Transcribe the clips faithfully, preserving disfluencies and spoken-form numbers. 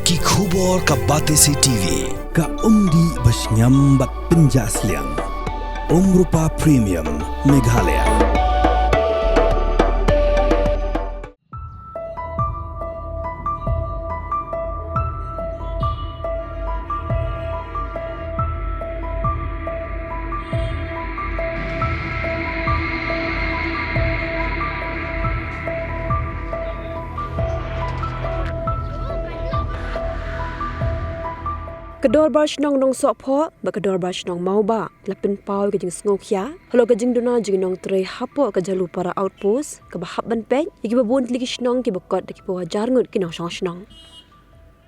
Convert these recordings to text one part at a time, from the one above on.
Ki khubor ka Batesi T V. Ka umdih ba shngiam bad pynjah sliang. Umrupa Premium Meghalaya. Ka Dorbar Shnong Nongsohphoh bad ka Dorbar Shnong Mawbah la pynpaw ïa ka jingsngewkhia halor ka jingduna jong ki nongtrei hapoh ka Jhalupara Outpost, kaba hap ban peit ïa kiba bun tylli ki shnong kiba kot da ki phew hajar ngut ki nongshong shnong.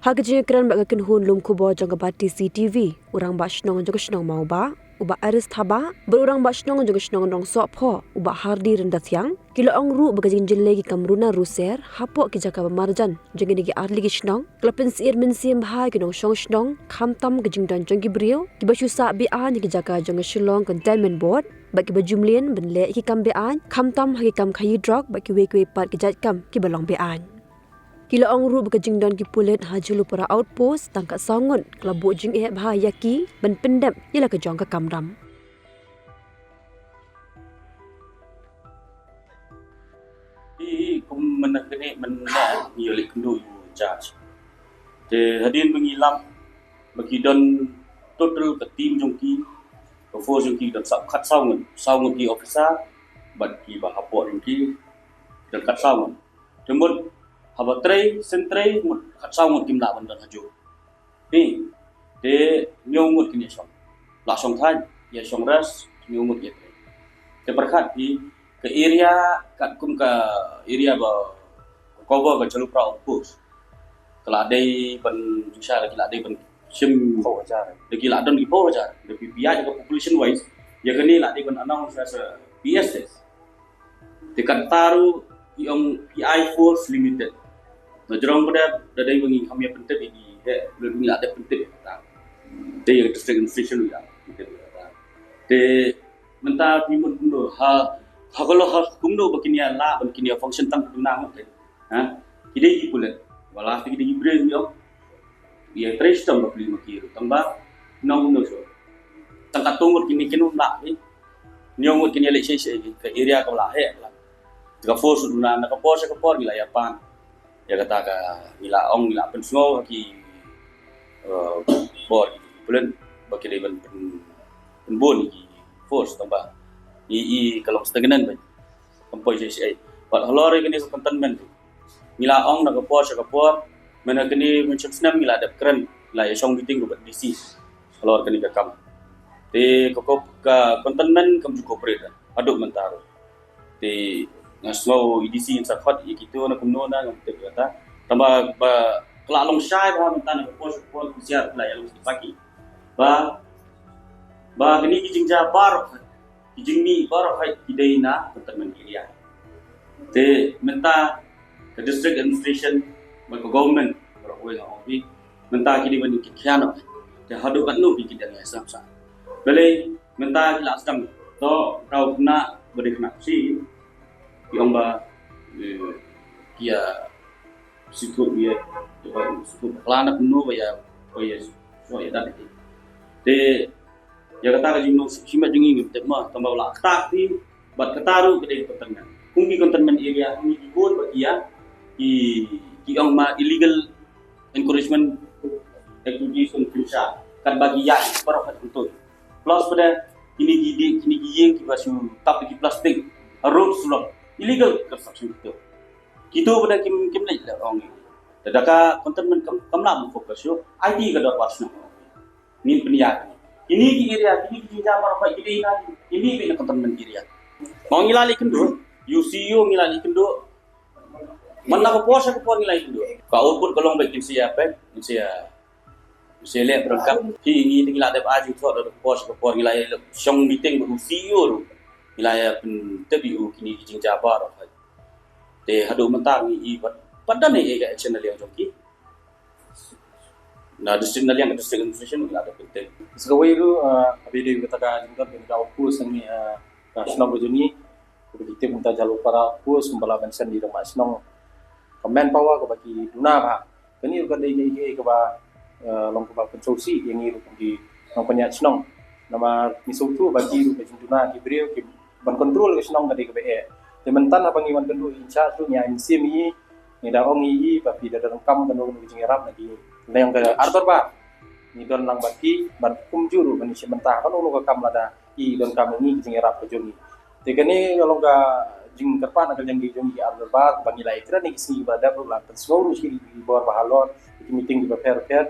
Ha ka jingïakren bad ka kynhun lum khubor jong ka Batesi T V, u Rangbah Shnong jong ka shnong Mawbah, u Bah Aris Thabah, bad u Rangbah Shnong jong ka shnong Nongsohphoh, u Bah Hardi Ryndathiang, ki la ong ruh ba ka jingjyllei ki kam runa ruser hapoh ki jaka ba marjan jong kine ki ar tylli ki shnong ka la pynsyier mynsiem bha ïa ki nongshong shnong, khamtam ka jingdon jong ki briew kiba shu sah be-aiñ ha ki jaka jong ka Shillong Cantonment Board, bad kiba ju mlien ban leh ïa ki kam be-aiñ, khamtam ha ki kam khaïi drok bad kiwei kiwei pat ki jait kam kiba long be-aiñ. Ki la ong ruh ba ka jingdon ki pulit ha Jhalupara Outpost tang khatsaw ngut ka la buh jingeh bha ïa ki ban pyndep ïa la ka jong ka kamram. Te kum mynta kane mynta ngi ïoh leit kynduh ïa u in charge. Te hadien ba ngi lap ba ki don total ka team jong ki, ka force jong ki don sa khatsaw ngut, saw ngut ki officer bad kiba hapoh jong ki don khatsaw ngut. Te mut haba trei, shen trei, mut khatsaw ngut kim lah ban don hajuh. Te hynñiew ngut kin ïa shong. La shong thaiñ, ïa shong rest, hynñiew ngut ïa trei. Te pyrkhat phi ka area katkum ka area ba ka cover ka Jhalupara Outpost. Ka la dei ban, ju sha la ki la dei ban shim phew hajar. Da ki la don ki phew hajar. Da phi phi ïa ka population wise, ïa kane la dei ban announce as a P S S. Te kata ruh ki ong P I Force Limited. Na jrong ba da dei ba ngi kham ïa pyntip ïa ki, eh, ngi la dep pyntip ïa kata. Te ïa district administration ïa pyntip ïa kata. Te mynta ki mut kumno ha, ha ka long ha kumno ba kin ïa lah ban kin ïa function tang kumno ngut te. Ha? Ki dei ki pulit. Ba la ki dei ki briew ïa. Ïa trei shitom ba pli ma ki ruh tang ba nong no so. Tang katto ngut kine kin ym lah, eh. Hynñiew ngut kin ïa leit shei shei ka area ka la heh la. Ka force ruh na, na ka por sha ka por ngi la ïa pan. Ïa kata ka ngi la ong, ngi la pynsngew ha ki, eh, bor ki pulit ba ki dei ban pyn, pynbun ki force tang ba i, i ka long stagnant ba kam poi shei shei. Bad halor ïa kane ka cantonment ngi la ong na ka por sha ka por, mynta kane mynshem snem ngi la dep kren, ngi la ïa shong meeting ruh bad D C halor kane ka kam. Te ka, ka, ka cantonment kam ju cooperate haduh mynta ruh. Te nga sngew i D C in sa khot ïa kito na kumno na ngam tip kata. Tang ba, ba ka la long shai ba mynta na ka por sha ka por ki sha la ïa long saki. Ba, ba kane ki jingjia baroh ki jingmih baroh hi ki dei na cantonment area. Te mynta ka district administration bad ka government baroh kawei nga ong hi mynta ki dei ban ki khian. Te haduh katno ki, ki dang ïa sngap sah. Balei mynta ki la sdang to, tau khynnah ba dei khynnah Khasi ki ong ba, eh, ki ïa sngewthuh ïa, ïa ba sngewthuh ba khlad na kumno ba ïa, ba ïa sngewthuh ïa dat. Te ïa kata ka jinglong shimet jong ngi ngim tip mo, tang ba la kata ka dei, bad kata ruh ka dei ka cantonment. Kum ki cantonment area, kum ki bun ba ki ïa, ki, ki ong ma illegal encroachment activities on Pynshah. Katba ki ïa, baroh kat hangto. Plus pada kine ki dei, kine ki ïing kiba shu tap ki plastik, road surok, illegal construction kito. Kito pada kim, kim leit la ong. Te da ka cantonment kam, kam lah ban focus shuh, aiti ka dorbar shnong. Ngin pynïaid kine ki area, kine ki jingjia baroh ki dei na, kine ki na cantonment area. Mo ngi la leit kynduh, U C O ngi la leit kynduh. Man la ka por sha ka por ngi la leit kynduh. Ka output ka long ba kin sa ïa peit, kin sa ïa, kin sa ïa leh pyrkhat. Phi ngi te ngi la dep ai jingthoh da ka por sha ka por ngi la ïa shong meeting bad U C O ruh. Ngi la ïa pyntip ïa u kine ki jingjia baroh. Te haduh mynta ngi i pat, pat don ei ei ka action na liang jong ki. Na district na liang ka district administration ngi la dep pyntip. Sa kawei ruh, ah, ha video kata ka jingdon kane ka outpost ngi, ah, ka shnong ka jong ngi. Kaba ki tip mynta Jhalupara outpost, kumba la mention i rangbah shnong. Ka manpower kaba ki duna bha. Kane ruh ka dei kaei kaei kaba, eh, long kaba pynsngewsih ïa ngi ruh kum ki nongpynïaid shnong. Namar ngi sngewthuh ba ki ruh ka jingduna ki briew ki ban control ka shnong ka dei kaba eh. Te mynta haba ngi wan kynduh in charge ruh ngi ai mynsiem ïa i, ngi da ong ïa i ba phi da donkam kano kano ka jingïarap na ki liang ka ar dorbar. Ngi don lang bad ki bad kumjuh ruh ban ïashim bynta kano kano ka kam lada i donkam ïa ngi ka jingïarap ka jong i. Te kane ka long ka jingkyrpad na ka liang ka jong i ki ar dorbar ba ngi la ïakren ïa ki sngi ba dep ruh la pynsngew ruh sha ki bor ba halor ki meeting kiba pher pher.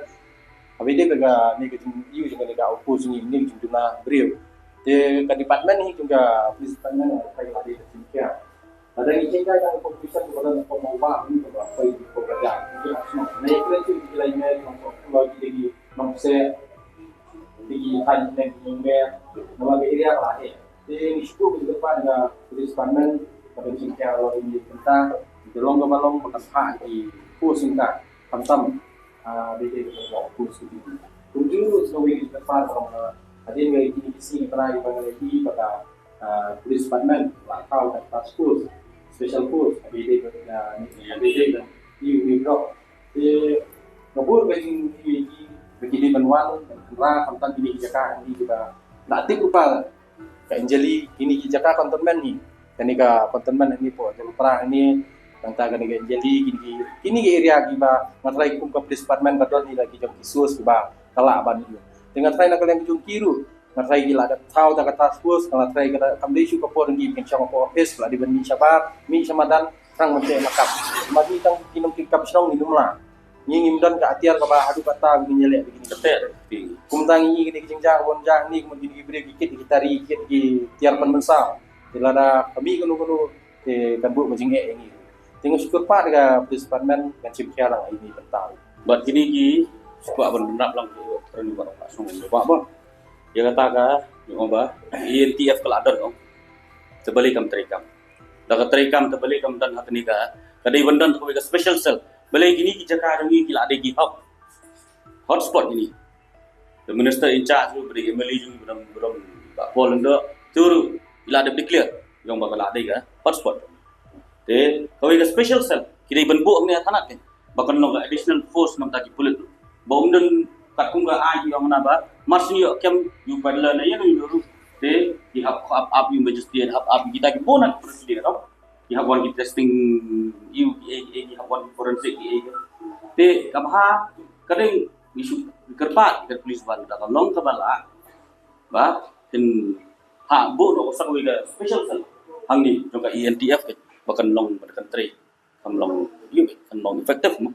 Haba ïadei bad kane ka jingïoh jong kane ka outpost jong ngi, kane ka jingduna briew. Te ka department hi jong ka police department ka la dei ka jingkhiah. Lada ngi jingkhiah ka population kaba don hapoh Mawbah ni kaba poi hapoh Kajang. Ngi ïa sngewthuh na ïa kren shuh ki lai mei nongpynlong ki dei ki nongpynlong ki thaiñ ne ki nongmeh. Namar ka area ka la heh. Te ngi shu buh ka jingkyrpad na ka police department ba kan jingkhiah halor kine ki bynta. Te long kaba long ba kan phah ki post jong ka khamtam. Ah, dei dei ka post ki. Kumjuh ruh sngewbha ka jingkyrpad ba hadien kine ki sngi ki trai ba ngi la ïohi ba ka ah, police department la thaw ka task force, special force, haba ïadei bad, ah, haba ïadei bad ïa u drug. Te ka bun ka jingïohi ba ki dei ban wan ban kynrah khamtam kine ki jaka hangne kiba la tip ruh ba ka Anjali kine ki jaka containment hi. Kane ka containment hangne hapoh Jalupara hangne, nangta kane ka Anjali kine ki, kine ki area kiba nga tharai kum ka police department ka don hi la ki jong ki source kiba ka lah ban ïoh. Te nga tharai na ka liang ki jong ki ruh nga tharai ki la dep thaw da ka task force, nga la tharai ka da kam dei shuh ka por ngi pynshong hapoh office, la dei ban mih shabar, mih sha madan, tang ban teh lakam. Namar ngi tang ki nongtip kam shnong ngi ym lah. Ngi ngim don ka atiar kaba haduh katta ba ngin ïaleh ba ngin kate. Kumta ngi kine ki jingjia ban jah ngi kum kine ki briew ki kit ki tari kit ki tiar pynmynsaw. Te lada ka mih kano kano te kan buh ka jingeh ïa ngi. Te nga shu kyrpad ka police department kan shim khia lang ïa ngi bynta. Bad kine ki shu kwah ban bynrap lang ki kren ba ka shnong ba ba. Ïa kata ka, ïa ba, E N T F ka la don, ong. Te balei kam trei kam. Da ka trei kam, te balei kam don ha kane ka, ka dei ban don kawei ka special cell. Balei kine ki jaka jong ngi ki la dei ki hub. Hotspot kine. The minister in charge ruh, ba dei M L A jong ngi, ba dang, ba dang, ba Paul Lyngdoh, tu ruh, ki la dep declare. Ïa ba ka la dei ka hotspot. Te, kawei ka special cell, ki dei ban buh hangne ha thanat kein. Ba kan long ka additional force namar ki pulit. Ba um don katkum ka aiñ ïa nga na ba mar shu ïoh kem ïa u peddler ne ïa u ruh. Te ki hap, hap ap ïa u magistrate, hap ap ïa kita ki bun na ki procedure ruh. Ki hap wan ki testing ïa u ki ei ki ei, ki hap wan ki forensic ki ei. Te ka bha ka dei ngi shu kyrpad ïa ka police ban da ka long kaba lah. Ba kin ha buh noh sa kawei ka special cell hangne jong ka E N T F kein ba kan long ba kan trei. Kan long, kan long effective mo.